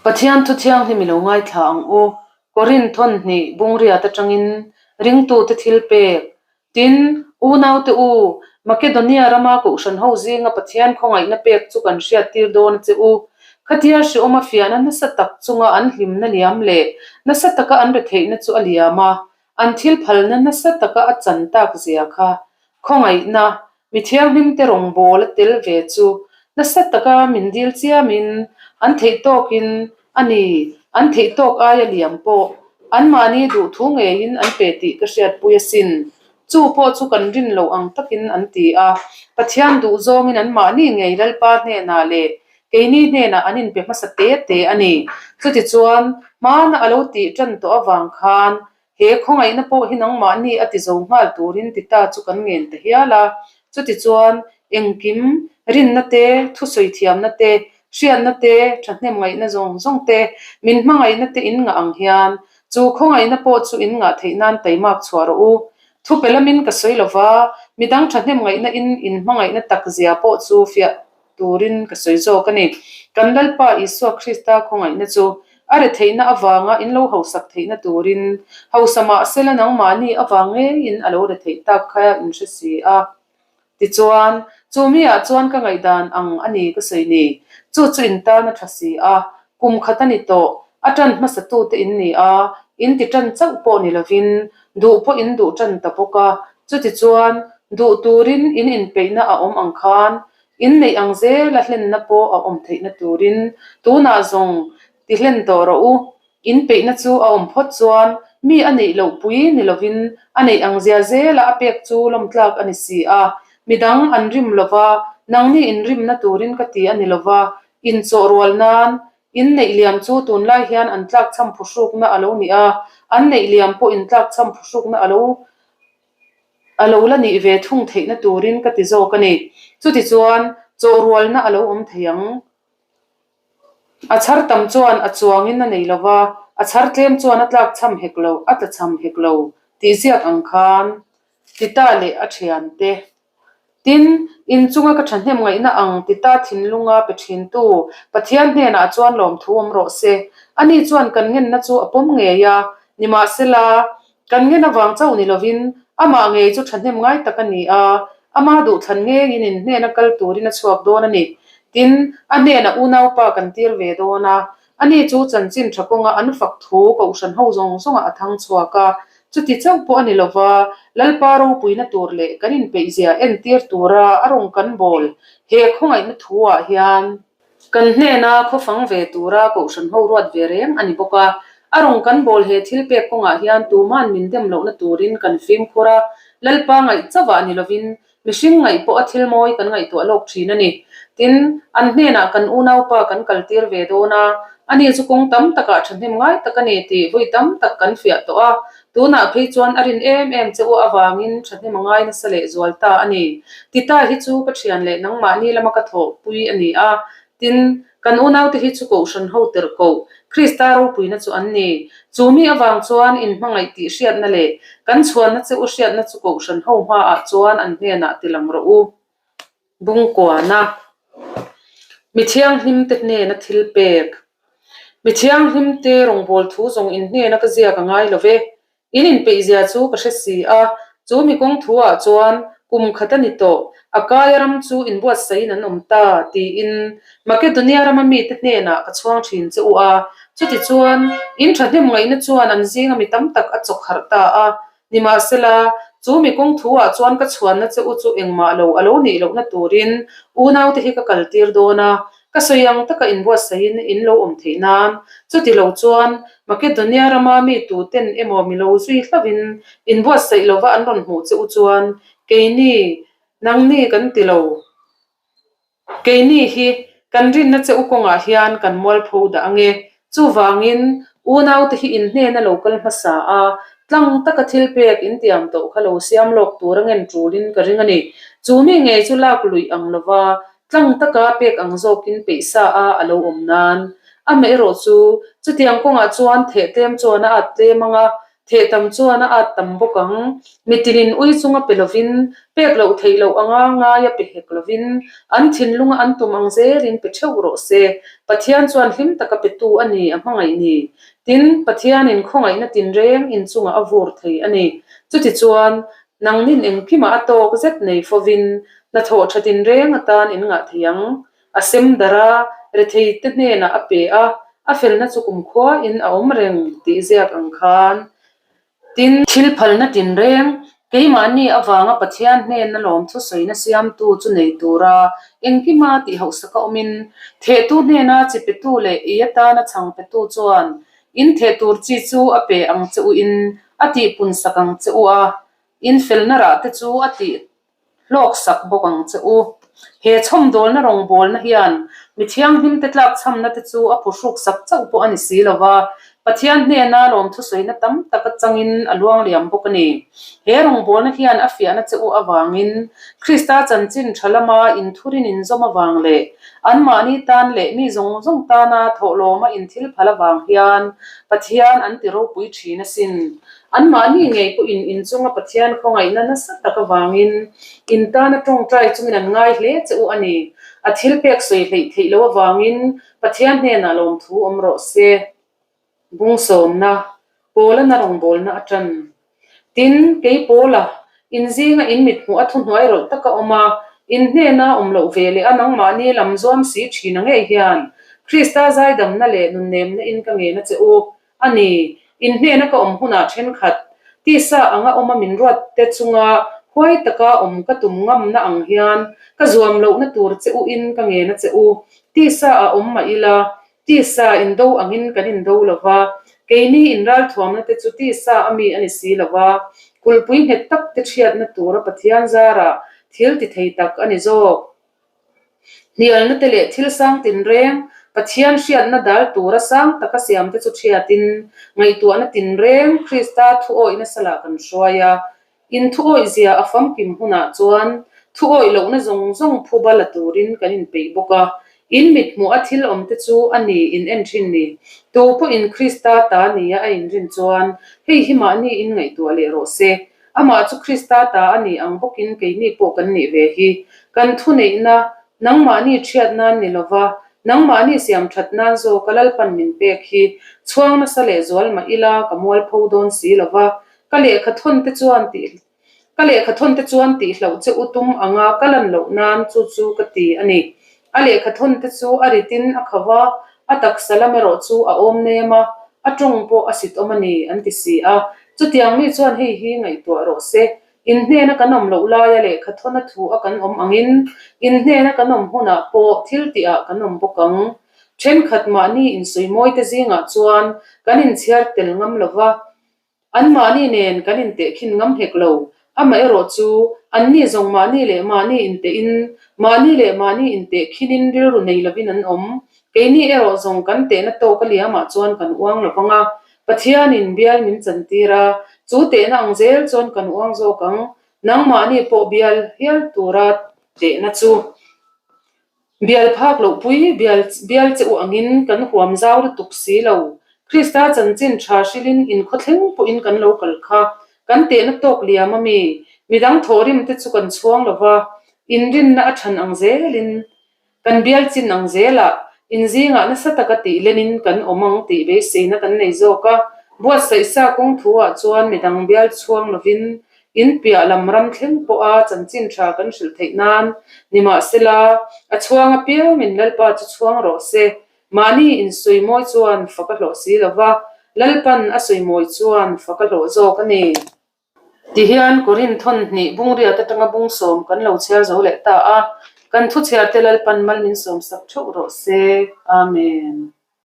Pathian thu thianghlim i lo ngaithla ang u. Korinth thawn hnih bungriat atangin ringtute thil pek. Tin, unaute u, Makedonia rama kohhran ho zinga Pathian khawngaihna pek chu kan hriattir dawn a che u. Khatia hreawma fiahna nasa tak chunga an hlimna liam leh nasa taka an retheihna chu a liam a, an thil phalna nasa taka a chan tak zia kha khawngaihna Mi thianghlimte rawngbawl a tel ve chu nasa taka min dil chiamin an theih tawkin a ni, an theih tawk aia liam pawh anmahni duhthu ngeiin an pe tih ka hriatpui asin. Chu pawh chu kan rin loh ang takin an ti a, Pathian duh zawngin anmahni ngei Lalpa hnenah leh keini hnenah an inpe hmasa te te a ni. Chutichuan, hmana a lo tih tan tawh avang khan He khawngaihna pawh hi nangmahni a ti zo nghal turin ti ta chu kan ngen ta hial a. Chutichuan, engkim, rinna te, thusawi thiamna te, hriatna te, thahnem ngaihna zawng zawng te, min hmangaihna te in ngah ang hian, chu khawngaihna pawh chu in ngah theih nan taimak chhuah rawh u. Thupe lamin ka sawi lova, midang thahnem ngaihna in in hmangaihna tak zia pawh chu fiah turin ka sawi zawk a ni. Kan Lalpa Isua Krista khawngaihna chu a re theihna avanga in lo hausak theihna turin hausa mahsela nangmahni avang ngeiin a lo re theih tak kha in hre si a. Tichuan, chu miah chuan ka ngaihdan ang a ni ka sawi ni. Chu chu in tan a tha si a, kum khat a ni tawh, a tan hmasatute in ni a, in ti tan chauh pawh ni lovin duh pawh in duh tan ta bawk a. Chutichuan, duh turin in inpeihna a awm ang khan In neih ang zela hlenna pawh a awm theihna turin tunah zawng ti hlen tawh rawh u. In peihna chu a awm phawt chuan mi a neih loh pui ni lovin a neih ang zia zela a pek chu lawmtlak a ni si a. Midang an rim lova, nangni in rimna turin ka ti a ni lova, inchawh rual nan in neih liam chu tunlai hian an tlakchham phuhrukna a lo ni a, an neih liam pawh in tlakchham phuhrukna a lo A lo la nih ve thung theihna turin ka ti zawk a ni. Chutichuan, chawhrualna a lo awm thei ang. A chhar tam chuan a chuangin a nei lo va, a chhar tlem chuan a tlak chham hek lo, a tla chham hek lo tih ziak ang khan Tita leh a thiante Tin, in chunga ka thahnem ngaihna ang Tita thinlunga pe thintu Pathian hnenah chuan lawmthu awm rawh se. Ani chuan kan ngenna chu a pawm ngei a, nimahsela, Kan ngen avang chauh ni lovin amah ngei chu thahnem ngai tak a ni a, ama duhthlan ngeiin in hnena kal turin a chhuak dawn a ni. Tin, a hnenah unaupa kan tir ve dawn a, ani chu chanchin tha kawnga an fak thu kohhran ho zawng zawngah a thang chhuak a. Chuti chauh pawh a ni lova, Lalpa ropuina tur leh kan inpeihzia entir tura a rawn kan bawl he khawngaihna thu-ah hian, Kan hnena khawfang ve tura kohhran ho ruat ve reng a ni bawk a, a rawn kan bawl he thil pek kawngah hian tuma'n min dem lohna turin kan fimkhur a, Lalpa ngaih chauhah ni lovin mihring ngaih pawh a thil mawi kan ngaihtuah lawk thin a ni. Tin, an hnenah kan unaupa kan kaltir ve dawn a, ani chu kawng tam takah thahnem ngai tak a ni tih vawi tam tak kan fiah tawh a, tunah phei chuan a rin em em che u avangin thahnem a ngai nasa leh zual ta a ni. Tita hi chu ka thian leh nangmahni lama ka thawhpui a ni a, tin, kan unaute hi chu kohhran ho tirh koh, Krista ropuina chu an ni. Chu mi avang chuan inhmangaih tih hriatna leh kan chhuanna che u hriatna chu kohhran ho hmaah chuan an hnenah ti lang rawh u. Bungkuana Mi thianghlimte hnena thil pek. Mi thianghlimte rawngbâwl thu zawng in hnena ka ziak a ngai lo ve. In inpeihzia chu ka hre si a, chu mi kawng thuah chuan kum khat a ni tawh, Akaia ram chu inbuatsaihin an awm ta, tiin Makedonia rama mite hnenah ka chhuang thin che u a. Chutichuan, in thahnem ngaihna chuan an zinga mi tam tak a chawk harh ta a, Nimahsela, chu mi kawng thuah chuan ka chhuanna che u chu engmah lo a lo nih lohna turin unaute hi ka kaltir dawn a, ka sawi ang taka inbuatsaihin in lo awm theih nan. Chuti lo chuan, Makedonia rama mi tuten emaw mi lo zui hlauhin inbuatsaih lova an rawn hmuh che u chuan, keini, nangni kan ti lo. Keini hi kan rinna che u kawngah hian kan mualpho dah ange. Chuvangin, unaute hi in hnena lo kal hmasa a, tlang taka thil pek in tiam tawh kha lo siam lawk tur a ngen tulin ka ring a ni. Chu mi ngei chu lak luih ang lova, tlang taka pek ang zawkin peih sa a a lo awm nan. Amaherawhchu, chutiang kawngah chuan theh tlem chuan a at tlem ang a. Theh tam chuan a at tam bawk ang. Mitinin ui chunga pe lovin, pek loh theih loh anga ngaia pe hek lovin, an thinlunga an tum ang zelin pe theuh rawh se. Pathian chuan hlim taka petu a ni a hmangaih ni. Tin, Pathianin khawngaihna tinreng inchungah a vur thei a ni. Chutichuan, nangnin engkimah a tawk zet nei fovin, hnathawh tha tinreng atan in ngah thei ang. A sem darh a, retheite hnenah a pe a, a felna chu kumkhuain a awm reng tih ziak ang khan. Tin, thil phalna tinreng, keimahni avanga Pathian hnena lawmthu sawina siamtu chu nei tura engkima tih hauhsaka awmin, thehtu hnena chi petu leh ei atana chhang petu chuan in theh tur chi chu a pe ang che uin a tihpun sak ang che u a, in felna rah te chu a tih hlawk sak bawk ang che u. He chhawmdawlna rawngbawlna hian mi thianghlimte tlakchhamna te chu a phuhruk sak chauh pawh a ni si lo va, Pathian hnena lawmthusawina tam tak atangin a luangliam bawk a ni. He rawngbawlna hian a fiahna che u avangin Krista chanchin tha lama inthurin inzawm avang leh anmahni tan leh mi zawng zawng tana thawhlawma inthilphal avang hian Pathian an ti ropui thin asin. Anmahni ngei pawhin inchunga Pathian khawngaihna nasa tak avangin in tana tawngtai chungin an ngai hle che u a ni. A thil pek sawi hleih theih loh avangin Pathian hnenah lawmthu awm rawh se. Bungsawmna, Pawla na rawngbawlna a tan. Tin, kei Pawla, in zinga in mithmuh a thuhnuai rawlh taka awm a, in hnena awm loh ve leh a nangmahni lam zuam si thin a ngei hian Krista zaidamna leh nunnemna in ka ngen a che u. A ni, in hnena ka awm hunah thenkhat, tisa anga awma min ruat te chunga huai taka awm ka tum ngamna ang hian ka zuam lohna tur che u in ka ngen a che u. Tisa a awm mah ila, tisa indo angin kan indo lo va, keini inralthuamna te chu tisa a mi a ni si lo va, kulhpui nghet tak te chhiatna tura Pathian zarah thil ti thei tak a ni zawk. Hnialna te leh thil sang tinreng, Pathian hriatna dal tura sang taka siam te chu thiatin, ngaihtuahna tinreng Krista thuawih nasa lah kan hruai a. In thuawih zia a famkim hunah chuan thuawih lohna zawng zawng phuba la turin kan inpeih bawk a. In mithmuh a thil awm te chu a ni in en thin ni. Tu pawhin Krista ta nia a inrin chuan hei hi mahni in ngaihtuah leh rawh se. Amah chu Krista ta a ni ang bawkin keini pawh kan nih ve hi. Kan thuneihna, nangmahni thiat nan ni lova, nangmahni siam that nan zawka Lalpan min pek hi, chhuang nasa leh zual mah ila ka mualpho dawn si lova, ka lehkha thawn te chuan tih ka lehkha thawn te chuan tih hlauh che u tum anga ka lan loh nan chu chu ka ti a ni. A lehkha thawn te chu a ritin a kho va, a taksa lam erawh chu a awm nem a, a tawng pawh a sit awm a ni, an ti si a. Chutiang mi chuan hei hi ngaihtuah rawh se, in hnena kan awm loh laia lehkha thawna thu a kan awm angin, in hnena kan awm hunah pawh thil tihah kan awm bawk ang. Thenkhat mahni insawimawi te zingah chuan kan inchhiar tel ngam lo va, Anmahni nen kan intehkhin ngam hek lo. Amaherawh chu, anni zawng mahni leh mahni intehin, mahni leh mahni intehkhinin rilru nei lovin an awm. Keini erawh zawng kan tehna tawk a liamah chuan kan uang lo vang a, Pathianin bial min chantir a, chu tehna ang zel chuan kan uang zawk ang. Nangmahni pawh bial hial tura tehna chu. Bial phak loh pui bial bial che u angin kan huam zau lutuk si lo. Krista chanchin tha hrilhin inkhawthleng pawhin kan lo kal kha. Kan tehna tawk liam a mi? Midang thawhrim te chu kan chhuang lo va, inrinna a than ang zelin kan bial chin ang zelah inzingah nasa taka tih lenin kan awm ang tih beiseina kan nei zawk a. Buatsaih sa kawng thu-ah chuan midang bial chhuang lovin In piah lam ram thleng pawha chanchin tha kan hrilh theih nan nimahsela, a chhuang apiangin Lalpa chu chhuang rawh se. Mahni insawimawi chuan fak a hlawh si lo va, Lalpan a sawimawi chuan fak a hlawh zawk a ni. Tihian Korinth thawn hnih bungriat atanga bungsawm kan lo chhiar zo leh ta a, kan thuchhiarte Lalpan mal min sawmsak theuh rawh se. Amen.